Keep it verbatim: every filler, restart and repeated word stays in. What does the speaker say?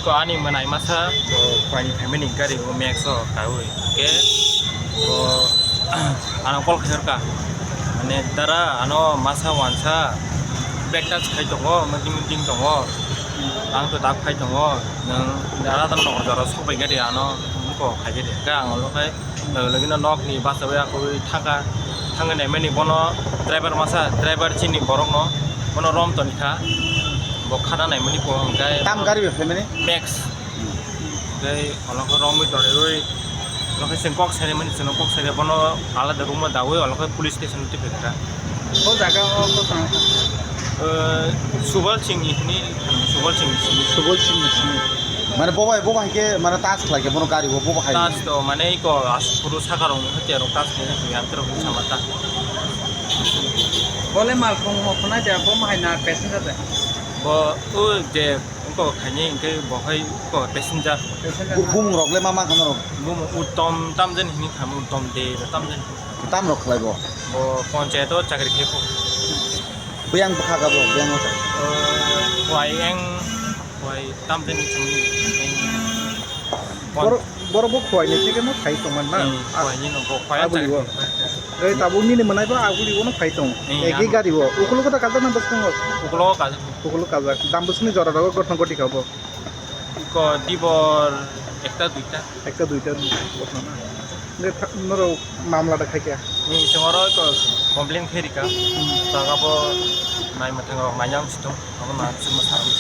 Ko ani mwnai masa, ko khwlaini family gari o Max o kaiwi. Ke, ko, ano call khairka. Mane dara ano masa wansa, bag touch khai tongo, meeting meeting tongo. Ang to dak khai tongo. Nang dara dan nokar jora sok bai gari ano, ko khai gari. Ke ang lo khai. Logi logi no nok ni basa bai akoi thangkha, thangwi naimani bono driver masa, driver chini borok no bono rom toni kha, bo khana naimani bo hwnkhe Tam gari bai phaimani? Max. Tei olo khe romwi toniwi, olo khe chwng kok saimani, chwng kok saimani bono alada room o dawi olo khe police station o twi phaikha. O jaga o kosong? Eh, Subal Singh ni hini, Subal Singh ni simi. Subal Singh ni simi. Mane bo bai, bo bai ke, mane touch khlai ke bono gari bo, bo bai. Touch to mane iko asukuru saka rok ni hati rok touch khlai ni yang terok sama ta. Bole mal khong mo khna ja bo mahai na passenger de. Bo o je ko khaini hingke bo hai ko passenger. Passenger. Bu-, bumung rok le ma ma khana rok? Bumung Uttom Tamjen hini khamu, Uttom de Tamjen. Tam rok khlai bo? Bo panchayat o chakri khe pho. Buyang bwkha gabo, buyang o ta. Eh, Huai eng, Huai Tamjen ni chwngni eng. Borok, borok bo Huai ni theke no phai tongman na? Hmm, Huai ni no bo Huai Abuli chakri o. Khe. Ei, tabuk nini mwnai bo Abuli o no phai tong. Hmm, Egi ano. Gari o. Ukulo kota kajak na bwskango? Ukulo kajak. Ukulo kajak. Dam bwsni jora rogo gotno goti kha bo. Ko dibor ekta duita. Ekta duita bosna na. Nde tha-, norok mamla da khaikya? Ni singoro ko complain khairika. Hmm. Taga bo nai mathang rok nai yang situng. Abo na sima sarang.